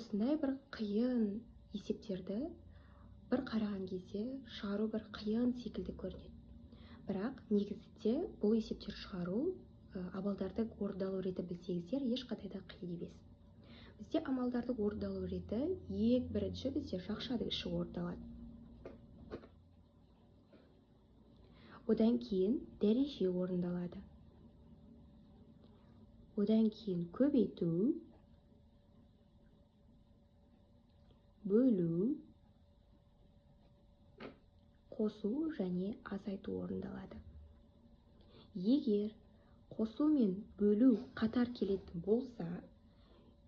Осындай бір қиын есептерді бір қараған кезде шығару бір қиын секілді көрінеді. Бірақ негізінде бұл есептер шығару амалдардың орындалу реті білсеңіздер ешқандай да қиын емес. Бізде амалдардың орындалу реті ең бірінші бізде жақшаның іші орындалады. Одан кейін дәреже орындалады. Одан кейін көбейту, бөлу, қосу және азайту орындалады. Егер қосу мен бөлу қатар келетін болса,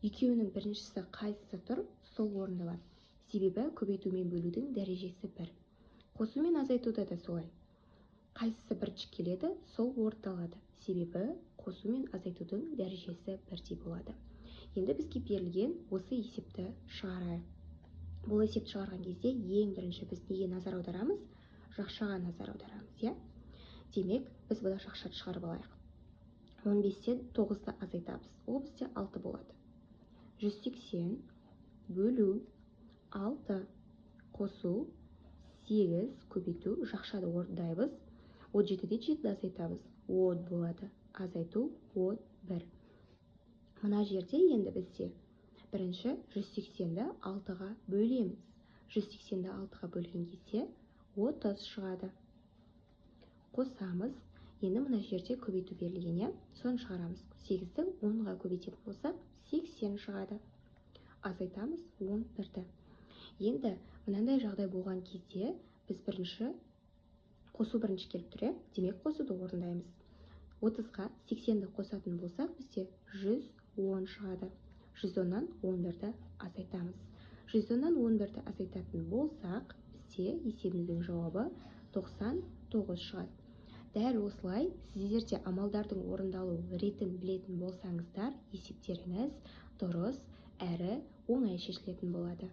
екеуінің біріншісі қайсысы тұр, сол орындалады. Себебі көбейту мен бөлудің дәрежесі бір. Қосу мен азайтуда да солай. Қайсысы бірінші келеді, сол орындалады. Себебі қосу мен азайтудың дәрежесі бірдей болады. Енді бізге берілген осы есепті шығарайық. Бұл есепті шығарған кезде ең бірінші біз неге назар аударамыз? Жақшаға назар аударамыз, иә? Демек, біз бұда жақшаны шығарып алайық. 15-тен 9-ды азайтамыз. Ол бізде 6 болады. 180 бөлу 6 қосу 8 көбейту жақшаны орындаймыз. 17-ден 7-ді азайтамыз. 10 болады. Азайту 11. Мына жерде енді бізде бірінші 180-ді 6-ға бөлеміз. 180-ді 6-ға бөлген кезде 30 шығады. Қосамыз. Енді мына жерде көбейту берілген, иә? Соны шығарамыз. 8-ді 10-ға көбейтетін болсақ, 80 шығады. Азайтамыз 11-ді. Енді мынандай жағдай болған кезде біз бірінші қосу бірінші келіп тұр, иә? Демек, қосуды орындаймыз. 30-ға 80-ді қосатын болсақ, бізде 110 шығады. 110-нан 11-ді азайтамыз. 110-нан 11-ді азайтатын болсақ, бізде есебіміздің жауабы 99 шығады. Дәл осылай сіздер де амалдардың орындалу ретін білетін болсаңыздар, есептеріңіз дұрыс әрі оңай шешілетін болады.